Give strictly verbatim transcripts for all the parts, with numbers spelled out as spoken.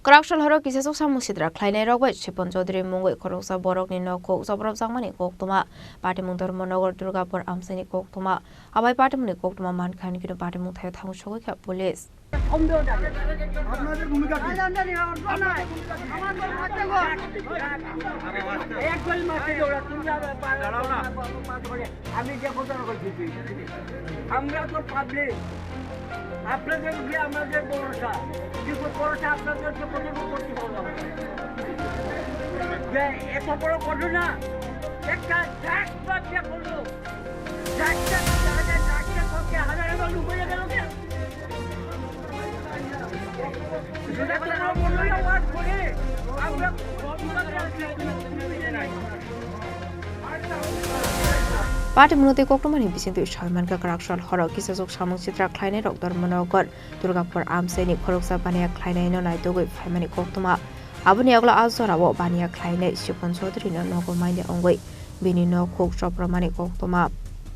Kwraksal horo kisasuk samung sitra khlainai rok bai Sipon Chaudhary mungwi khoroksa borokni nok kok chopropjakmani koktwma. Patimung Dharmanagar Durgapur amchaini koktwma. Abai patimungni koktwma mankha hwn khe patimung thaio thangwi sogwi kha police. আপনাদের ভূমিকা কি? আমার বড় বাচ্চা গো। এক গোল মারতে দৌড়া, তুমি আর পারো না। আমি যে কথা বলছি, আমরা তো পাবলিক, আপনাদের উপরে আমাদের ভরসা, কিন্তু ভরসা আপনাদেরকে কতটুকু করতে পারলাম? যে এত বড় ঘটনা, একটা ড্রাগস মাফিয়া করলো, ড্রাগসের, ড্রাগসের পক্ষে হাজার হাজার লোক হয়ে গেল। Patimungni tei koktwmani bisingtwi soi mankha, kwraksal horo kisasuk samung sitra khlainai rok Dharmanagar Durgapur amchaini khoroksa baniya khlainaino naitugwi phaimani koktwma. Aboni yagulo a jorao baniya khlainai Sipon Chaudhary no nogo maina wngwi bini nok kok chopropmani koktwma.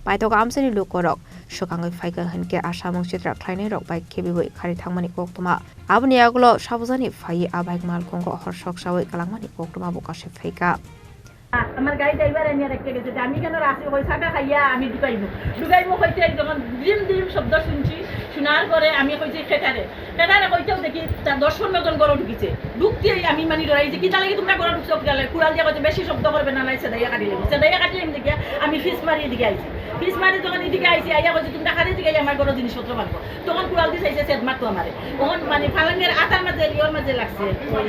Paithak amchaini lukurok swkangwi phaikha hwnkhe a samung sitra khlainai rok bai khebiwi khari thangmani koktwma. Aboni yagulo sabujani phaiwi a bike malkhungo hor sok sawi kwlangmani koktwma bo kasui phaikha. আমার গাড়ি ড্রাইভার এনে রেখে গেছে যে আমি কেন রাস্তায় ওই চাকা খাইয়া আমি ঢুকাইবো, ঢুকাইবো হইতে যখন ডিম ডিম শব্দ শুনছি, শোনার পরে আমি কইছি ফেটারে, ফেটারে কইতেও দেখি তার দশ পনেরো জন গরু ঢুকিছে। ঢুকতেই আমি মানে ডরাই যে কিতা লাগি তোমরা গরু ঢুকছো, কিতা লাগি? কুড়াল দিয়ে কইছে বেশি শব্দ করবে না, নাই সেদাইয়া কাটি লাগবে। সেদাইয়া কাটি আমি দেখি আমি ফিস মারি এদিকে আইছি। ফিস মারি যখন এদিকে আইছি, আইয়া কইছে তোমরা কারে দিকে আমার গরু জিনিসপত্র ভাঙবো। তখন কুড়াল দিয়ে চাইছে সেদ মারতো আমারে। তখন মানে ফালাঙ্গের আতার মাঝে ইয়র মাঝে লাগছে, ওই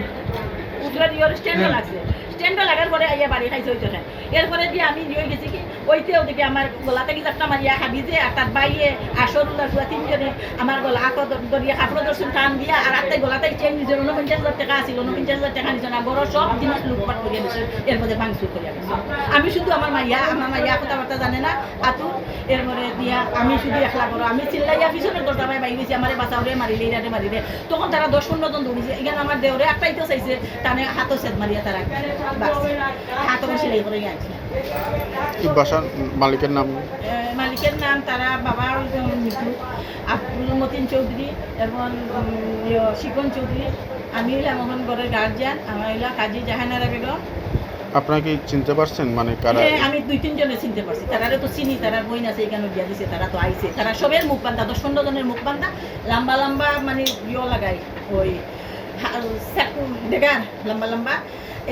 উপরে ইয়র স্ট্যান্ডও লাগছে। স্ট্যান্ডও লাগার পরে আইয়া বাড়ি খাইছে ওই তখন। এরপরে দিয়ে আমি নিয়ে গেছি কি, ওইতেও দেখি আমার গলা থেকে চাপটা মারিয়া হাবিজে আর তার বাইয়ে আর সরুলা পুরা তিনজনে আমার গলা আত ধরিয়া কাপড় দর্শন টান দিয়া আর আত্মাই গলা থেকে চেন নিজের ঊনপঞ্চাশ হাজার টাকা আছিল, ঊনপঞ্চাশ হাজার টাকা নিছে না, বড় সব জিনিস লুটপাট করিয়া নিছে, এর মধ্যে ভাঙচুর করিয়া নিছে। আমি শুধু আমার মাইয়া, আমার মাইয়া কথাবার্তা জানে না, আতু, এর মধ্যে দিয়া আমি শুধু একলা বড়, আমি চিল্লাইয়া পিছনের দরজা ভাই বাইরে গেছি, আমারে বাঁচাও রে, মারিলে, ইরারে মারিলে। তখন তারা দশ পনেরো জন দৌড়িছে, এখানে আমার দেওরে একটাই তো চাইছে, তানে হাতও সেদ মারিয়া তারা, বাস, হাতও সেলাই করে আনছে। এই বাসার মালিকের নাম? এ, মালিকের নাম তারা বাবা ওই যে মৃত্যু আব্দুল মতিন চৌধুরী এবং, উম, ইয়ে, শিকন চৌধুরী। আমি হইলাম এখন ঘরের গার্জিয়ান, আমার হইলো কাজী জাহানারা বেগম। আপনারা কি চিনতে পারছেন মানে কারা? হ্যাঁ, আমি দুই তিনজনে চিনতে পারছি। তারারে তো চিনি, তারার বইন আছে এখানে বিয়া দিছে, তারা তো আইছে। তারা সবের মুখ বান্ধা, দশ পনেরো জনের মুখ বান্ধা, লম্বা লম্বা মানে ইয়ে লাগাই, ওই হা-, চাকু ডেগার লম্বা লম্বা।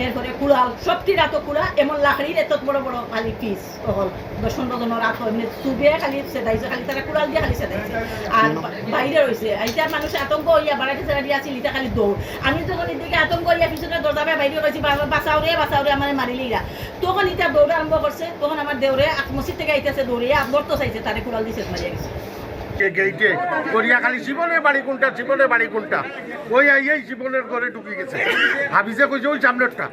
এরপরে কুড়াল, সবটি রাতো কুড়া, এমন লাকড়ির এত বড় বড় খালি পিস, অকল দশ পনেরো জনের রাত, এমনি চুবে খালি সেদাইছে, খালি তারা কুড়াল দিয়ে খালি সেদাইছে। আর বা-, বাইরে রয়েছে, এটা মানুষ আতঙ্ক হইয়া বাড়াটি সারাটি আছিল, এটা খালি দৌড়। আমি যখন এদিকে আতঙ্ক হইয়া পিছনে দরজা বাইরে রয়েছি, "বাবা, বাঁচাও রে, বাঁচাও রে, আমারে মারিলিরা।" তখন এটা দৌড় আরম্ভ করছে, তখন আমার দেওরে আত-, মসজিদ থেকে আইতেছে দৌড়ে, আর ধরতে চাইছে, তারে কুড়াল দিয়ে সেদ মারিয়া গেছে। এ গেইটে করিয়া খালি জীবনের বাড়ি কোনটা, জীবনের বাড়ি কোনটা, ওই আইয়াই জীবনের ঘরে ঢুকে গেছে। হাফিজে কইছে ওই সামনেরটা,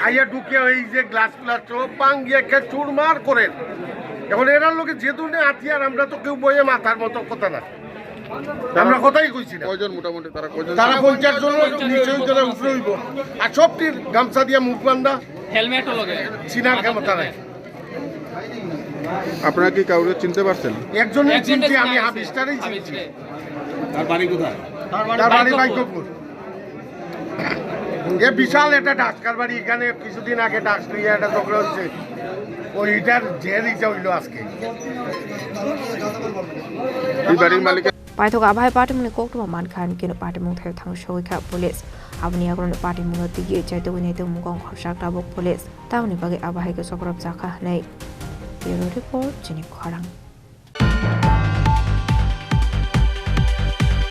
আইয়া ঢুকিয়া ওই যে গ্লাস গ্লাস সব ভাঙ্গিয়া একে চুরমার করেন। এখন এরার লোকে যে ধরনের হাতিয়ার, আমরা তো কেউ বইয়ে মাথার মতো কথা না, আমরা কথাই কইছি না। কয়জন মোটামুটি তারা কয়জন? তারা পঞ্চাশ জন নিশ্চয়ই তারা উপরে হইব। আর সবটির গামছা দিয়া মুখ বান্ধা, হেলমেটও লগে। চিনার ক্ষমতা নাই। আপনারা কি কাউকে চিনতে পারছেন? একজনই একজনকে চিনছি আমি, চিনছি। হাফিজটারেই চিনছি। হাফিজকে। তার বাড়ি কোথায়? তার বাড়ি ভাগ্যপুর। এ বিশাল একটা ডাক্তার বাড়ি, এখানে কিছুদিন আগে ডাক্তার নিয়ে একটা ঝগড়া হচ্ছে, ওইটার জের ইটা হইলো আজকে। এই বাড়ির মালিক Paithak abai patimungni koktwma mankha hwn khe patimung thaio thang sogwi kha police. Aboni yagulo patimungno twiwi chaitugwi naitugmung kong khorchak tabuk police. Tamoni bagwi abo hai khe sokorop jakha hwnwi. Bureau report, chini khorang.